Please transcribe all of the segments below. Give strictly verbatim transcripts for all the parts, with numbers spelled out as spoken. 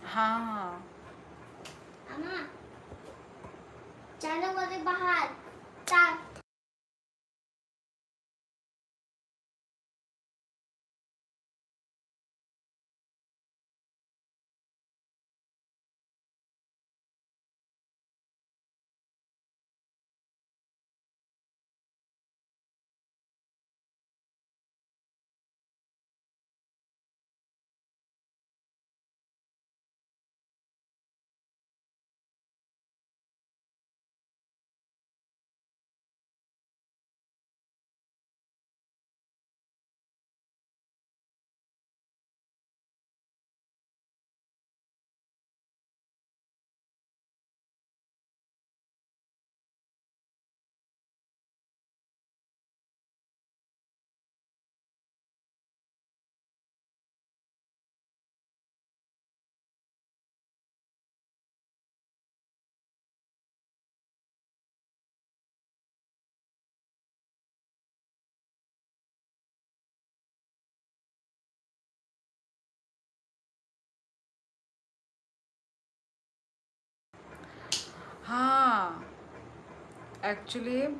हाँ। अम्मा, जाने वाले बाहर। चा- हाँ, actually,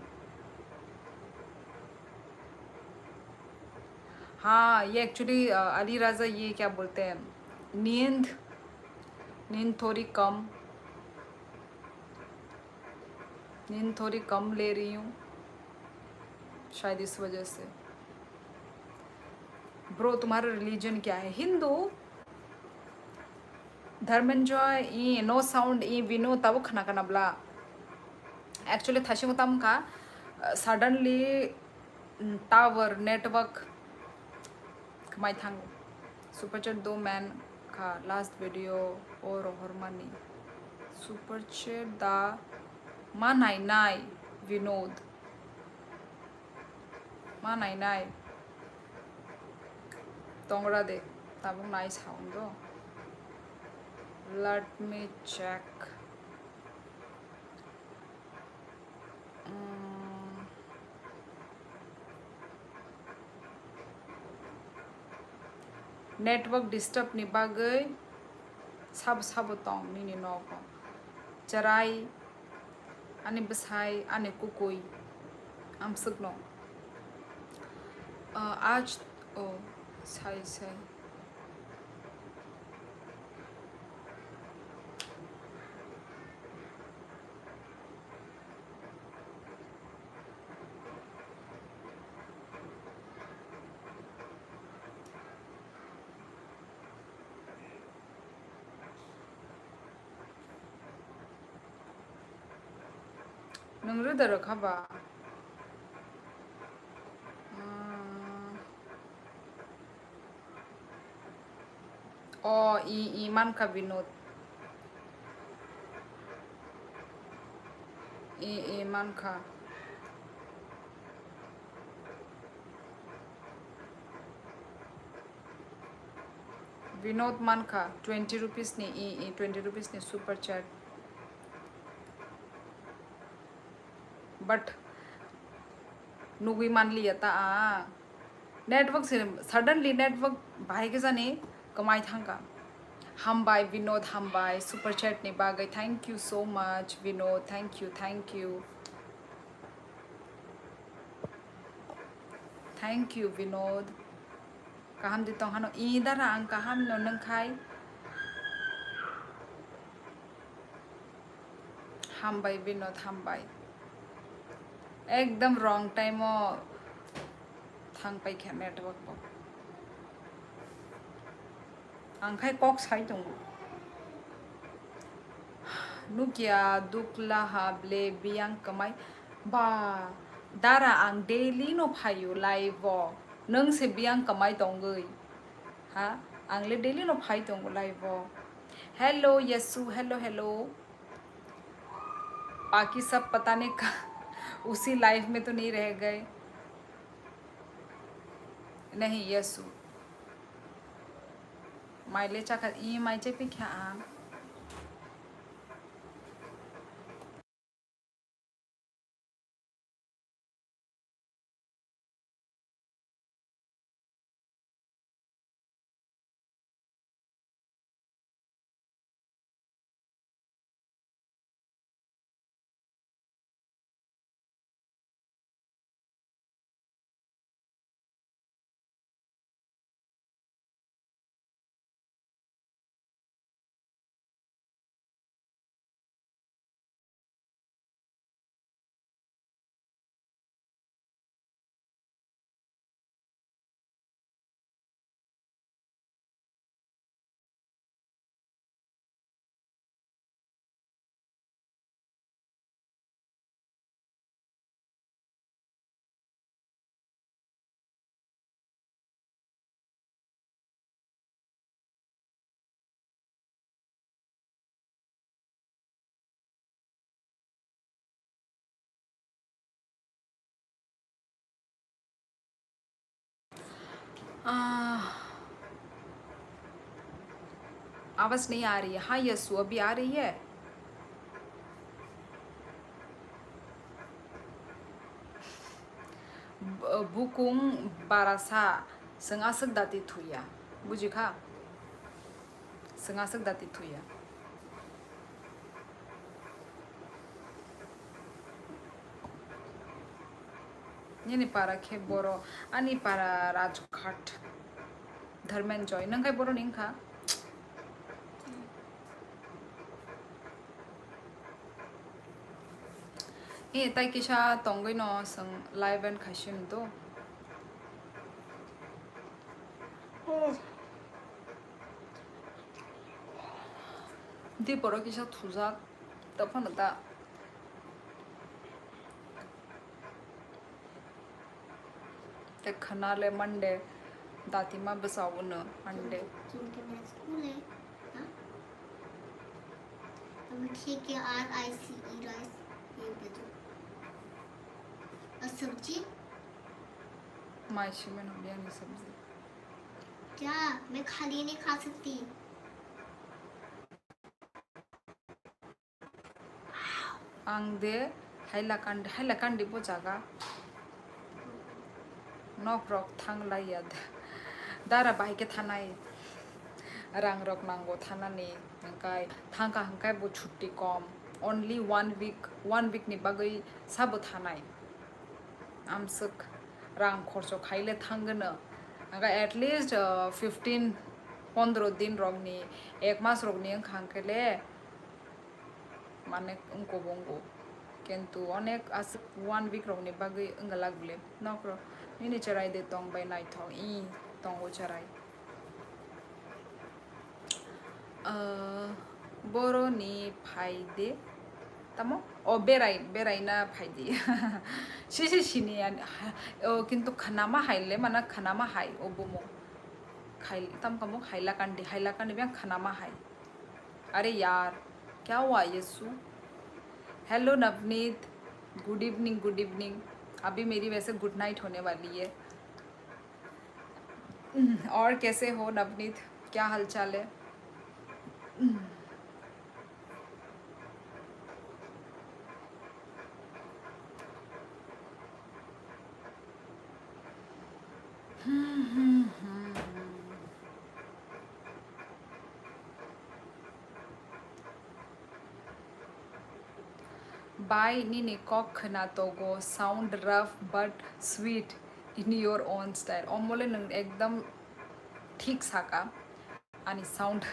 हाँ, ये actually, अ, अली राजा, ये क्या बोलते हैं, नींद, नींद थोड़ी कम, नींद थोड़ी कम ले रही हूँ शायद, इस वजह से। Bro, तुम्हारा religion क्या है? हिंदू। धर्मेंजॉय, ई no sound, E Vinod, tabuk khna khna bla। Actually, thaising tam kha, uh, suddenly, mm, tower, network khmai thango। Super chat do man kha, last video o rohor mani। Super chat da ma nai nai, Vinod. Ma nai nai. Tongra de, tabuk nai sound do। Let me check. Mm. Network disturb ni bagwi sabo sabo tong nini nogo. Chwrai, ani bwsai, ani kukui, amswkno. Ah, ach, oh, sai, sai. Nwng roda rwkha ba? Hmm. O, i, i mankha Vinod. I, i mankha. Vinod mankha twenty rupees ni, i, i, twenty rupees ni super chat. But nugwi manliya ta ang. Network se suddenly network bahai khe jani kwmai thangkha. Hambai Vinod, hambai super chat ni bagwi. Thank you so much Vinod. Thank you, thank you. Thank you Vinod. Kaham di tong hano. I dara ang kaham no nang khai. Hambai Vinod, hambai. Ekdam wrong time o thang pai kha network bo. Ang khai kok sai tongo. Nukya dukla ha ble biyang kwmai. Ba, dara ang daily no phaio live o. Nwng se biyang kwmai tongwi. Ha? Ang le daily no phai tongo live o. Hello Yasu, hello, hello। बाकी सब पता नहीं कहाँ, उसी लाइफ में तो नहीं रह गए। नहीं, यसु। माइले चाखा, ई माइचे पिख्या आम। आह, आवाज नहीं आ रही है। हाँ यशु, अभी आ रही है? Bukung barasa, seng aswk dati thuya. Bujikha? Seng aswk dati thuya. Nini para khe boro, ani para Rajghat. Dharmenjoy, nang kai boro ni wngkha? Eh, tai kisa tongwi no seng live and khaisin do. Di poro kisa thujak, ta phano ta. Te khana le mande, dati ma bwsa uno mande. Chunke mane school hai, ha? Abo khe ke R I C E, rice, ye baju. Aur sabji? Mai shi mein ho gaya ni sabji. Kya? Main khali nahi kha sakti. Ang de Hailakandi, Hailakandi bo jaga. Nok rok thang lai ya da. Dara bai khe thanai. Rang rok nango thanani. Hingkai thangka hingkai bo chutti kom. Only one week, one week ni bagwi sabo thanai. Amswk rang khorcho khaile thangano. Hingkai at least, uh, fifteen, pondro din rokni, ek mas rokni wngkha hingkhe le. Mane wngko bo wngko. Kintu onek aswk one week rokni bagwi wngla bole. Nok rok nini cherai de tong bai naithok, i tongo cherai. Ah, boroni phai de. Tamo? O berai, berai na phai de. Sisi sini ani, ha, o kintu khanama hai le mana khanama hai o bumo. Khai, tam kamo Hailakandi, Hailakandi beng khanama hai. अरे यार, क्या हुआ यीशु? Hello Navneet, good evening, good evening। अभी मेरी वैसे good night होने वाली है। और कैसे हो नवनीत, क्या हालचाल है? Bai nini kok khwna togo, sound rough but sweet in your own style. Omole nwng ekdam thik saka. Ani sound,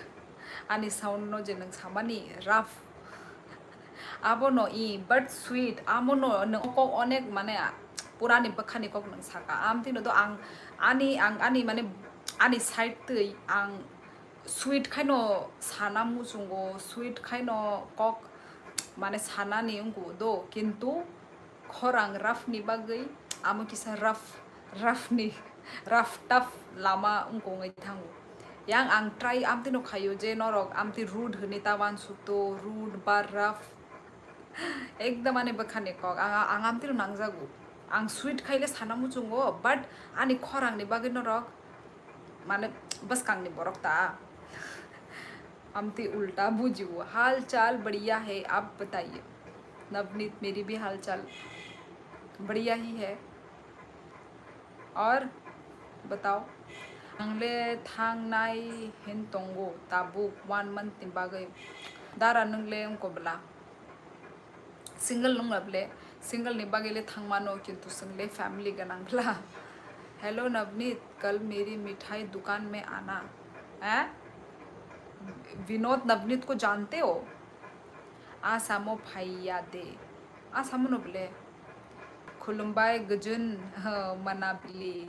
ani sound no je nwng samani rough. Abono i, but sweet. Amono nwng kok onek mane purani bwkhani kok nwng saka. Amtino do ang ani, ang ani mane ani side twi ang sweet khaino sana muchungo, sweet khaino kok mane sanani wngkho do, kintu khorang rough ni bagwi amo kisa rough, rough ni, rough tough lama wngkho wngwi thango. Yang ang try amtino khaio je norok amti rude hwnwi ta uansukto, rude ba rough. Ekdom ani bwkhani kok. Ang, ang amtino nangjago. Ang sweet khaile sana muchungo, but ani khorangni bagwi norok mane bwskangni borok ta. Amti ulta bujibo. हाल चाल बढ़िया है, आप बताइए। नवनीत, मेरी भी हाल चाल बढ़िया ही है। और बताओ। Ang le thangnai hin tongo tabuk one month ni bagwi. Dara nwng le wngkobla? Single nung le, single ni bagwi le thangmano, kintu chwng le family gwnang bla. Hello Navneet, kal meri mithai dukan mein aana. Eh? Vinod Navneet ko jante ho? Asamo phaiya de. Asamo no bole. Khulumbai gujun, ha, manabili.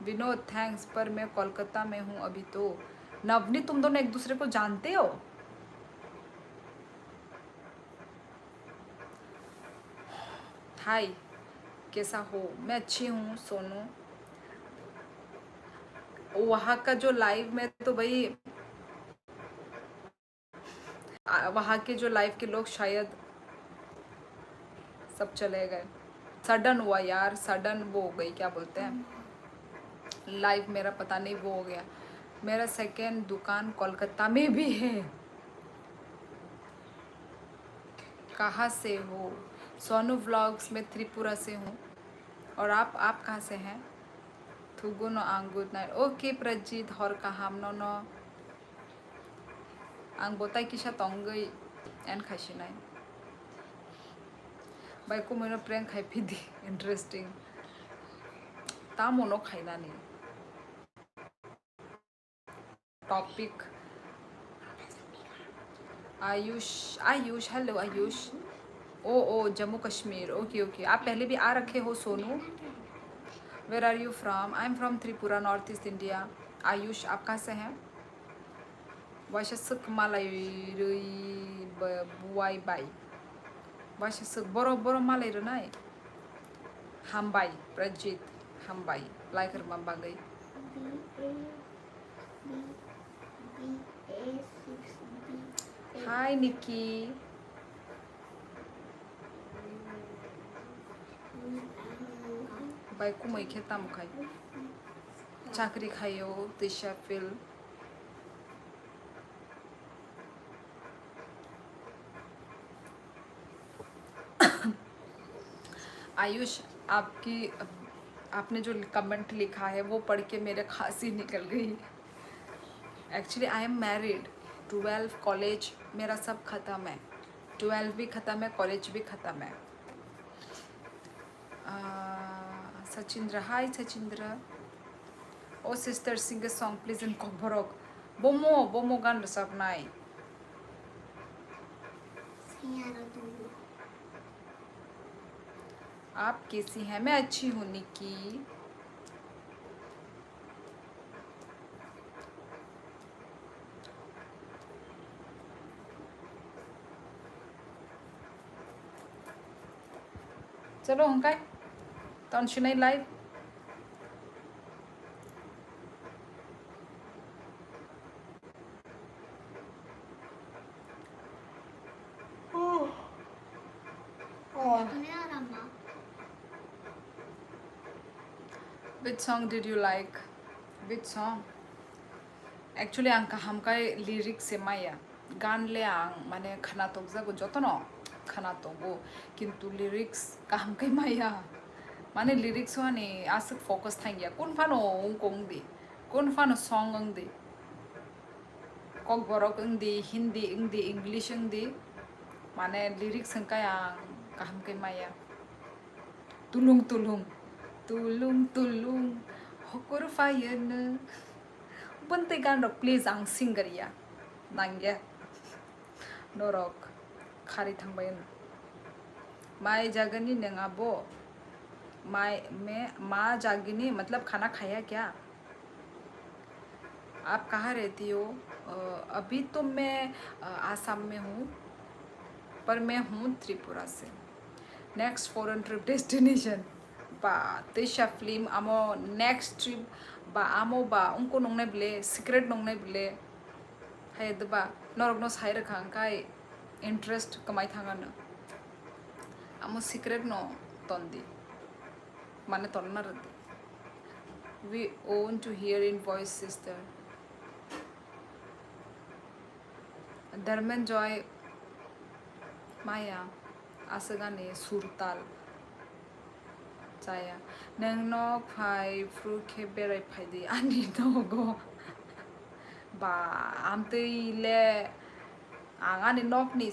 Vinod, thanks, par main Kolkata mein hu abhi to. Navneet, tum dono ek dusre ko jante ho? हाय, कैसा हो? मैं अच्छी हूँ सोनू। वहाँ का जो लाइव में तो भाई, आ, वहाँ के जो लाइव के लोग शायद सब चले गए। सडन हुआ यार, सडन वो हो गई, क्या बोलते हैं, लाइव मेरा पता नहीं वो हो गया। मेरा सेकंड दुकान कोलकाता में भी है। कहाँ से हो? सोनू व्लॉग्स, मैं त्रिपुरा से हूँ। और आप, आप कहाँ से हैं? Thugo no ang good night. Okay, Prajit, hor kaham nono. Ang botai kisa tongwi en khaisinai. Bai kumui no prank khai phidi, interesting. Tamo no khainani. Topic. Ayush, Ayush, hello Ayush. Oh, oh, Jammu Kashmir. Okay, okay. आप पहले भी आ रखे हो Sonu? Where are you from? I am from Tripura, North East India. Ayush, आप कहाँ से हैं? Waisa swk malai rwi buai bai. Waisa swk boro boro malai rwnai. Hambai, Prajit, hambai. Like rwma bagwi. Hi, Nikki. Bai kumui khe tamo khai. Chakri khaio, Tisha Phil. Ayush, आपकी, आपने जो कमेंट लिखा है, वो पढ़ के मेरे खांसी निकल गई। Actually, I am married. Twelve, college, मेरा सब ख़त्म है। ट्वेल्व भी ख़त्म है, कॉलेज भी ख़त्म है। Ah, Sachindra, hi Sachindra. Oh sister, sing a song please in Kokborok. Bomo, bomo gan rwchapnai. आप कैसी हैं? मैं अच्छी हूँ Nikki. Chalo hwnkhe ton sinai live. Which song did you like? Which song? Actually, ang kaham kai lyrics se maya. Gan le ang mane khna tokjago, jotono khna togo, kintu lyrics kaham kai maya. Mane lyrics o ani aswk focus thangya. Kun phano ungko wngdi, kun phano song wngdi. Kokborok wngdi, Hindi wngdi, English wngdi, mane lyrics wngkai ang kaham khe maya. Tulung tulung, tulung tulung, hokur phaiyano. Bwntwi gan rok please, ang singer ya, nangya. Norok khari thangbai wngno. Mai jagani neng abo? Mai, me, ma jagini matlab khana khaya kya? आप कहाँ रहती हो? अ, अभी तो मैं, अ, आसाम में हूँ, पर मैं हूँ त्रिपुरा से। Next foreign trip destination. Ba, Tisha film amo next trip ba amo ba ungko nongnai bile, secret nongnai bile. Hai de ba, norok no sai rwkha hwnkhe interest kwmai thangano. Amo secret no tondi. Mane tonna rwdi. We want to hear in voice, sister. Dharmenjoy maya aswk ani surtal chaya. Nwng nok phai phru khe berai phaidi ani nogo. Ba, amtwi le ang ani nokni